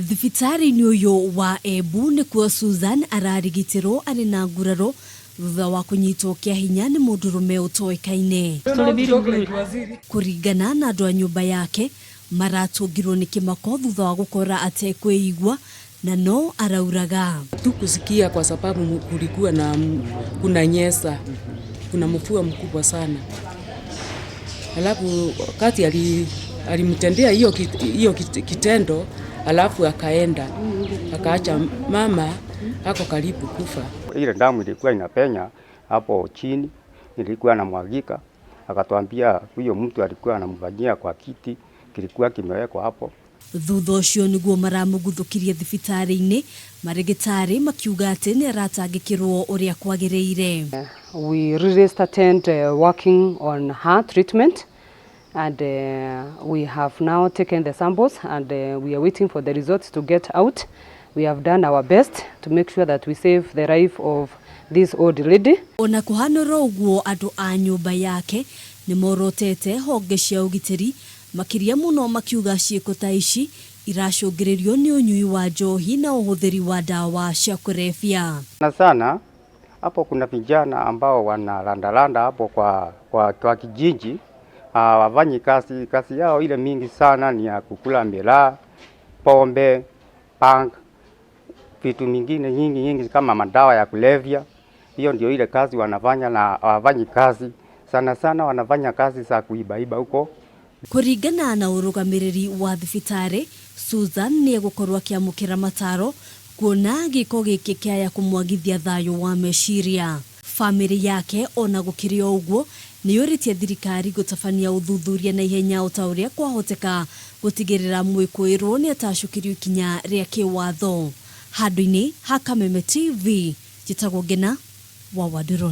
Thibitarĩ-inĩ ũyũ wa Embu nĩkuo Susan ararigitĩrwo arĩ na nguraro thutha wa kũnyitwo kĩa hinya nĩ mũndũrũme ũtoĩkaine. Kũringana na andũ a nyũmba yake, maratũngirwo nĩ kĩmako thutha wa gũkora atekwĩigua na no arauraga. Hatukusikia kwa sababu kulikuwa na kunanyesha, kuna mvua mkubwa sana. Alafu wakati alimtendea hiyo kitendo, alafu akaenda akaacha mama ako karibu kufa. Ile damu ilikuwa inapenya hapo chini, ilikuwa inamwagika. Akatuambia huyo mtu alikuwa anamfanyia kwa kiti kilikuwa kimewekwa hapo. Thutha ũcio nĩguo maramũguthũkirie thibitarĩ-inĩ, marĩgĩtarĩ makiuga atĩ nĩ aratangĩkĩrwo ũrĩa kwagĩrĩire. We really started working on her treatment and we have now taken the samples and we are waiting for the results to get out. We have done our best to make sure that we save the life of this old lady. Ona kũhanũra ũguo, andũ a nyũmba yake nĩ morotete honge cia ũgitĩri makĩria mũno, makiuga ciĩko ta ici iracũngĩrĩrio nĩ ũnyui wa njohi na ũhũthĩri wa ndawa cia kũrebia. Na sana hapo kuna vijana ambao wanalandalanda hapo kwa kijiji, hawafanyi kazi. Kazi yao ile mingi sana ni ya kukula miraa, pombe, bangi, vitu mingine nyingi nyingi kama madawa ya kulevya. Hiyo ndio ile kazi wanafanya, na hawafanyi kazi sana sana, wanafanya kazi za kuibaiba huko. Kũringana na ũrũgamĩrĩri wa thibitarĩ, Susan nĩ egũkorwo akĩamũkĩra mataro kuona gĩko gĩkĩ kĩaya kũmwagithia thayũ wa meciria. Bamĩrĩ yake ona gũkĩrĩ o ũguo nĩ yũrĩtie thirikari gũtabania ũthuthuria na ihenya o ta ũrĩa kwahoteka gũtigĩrĩra mwĩkũĩrwo nĩ atacũkĩrio ikinya rĩa kĩwatho. Handũ-inĩ ha Kameme TV, njĩtagwo Ngena wa Wandũrũ.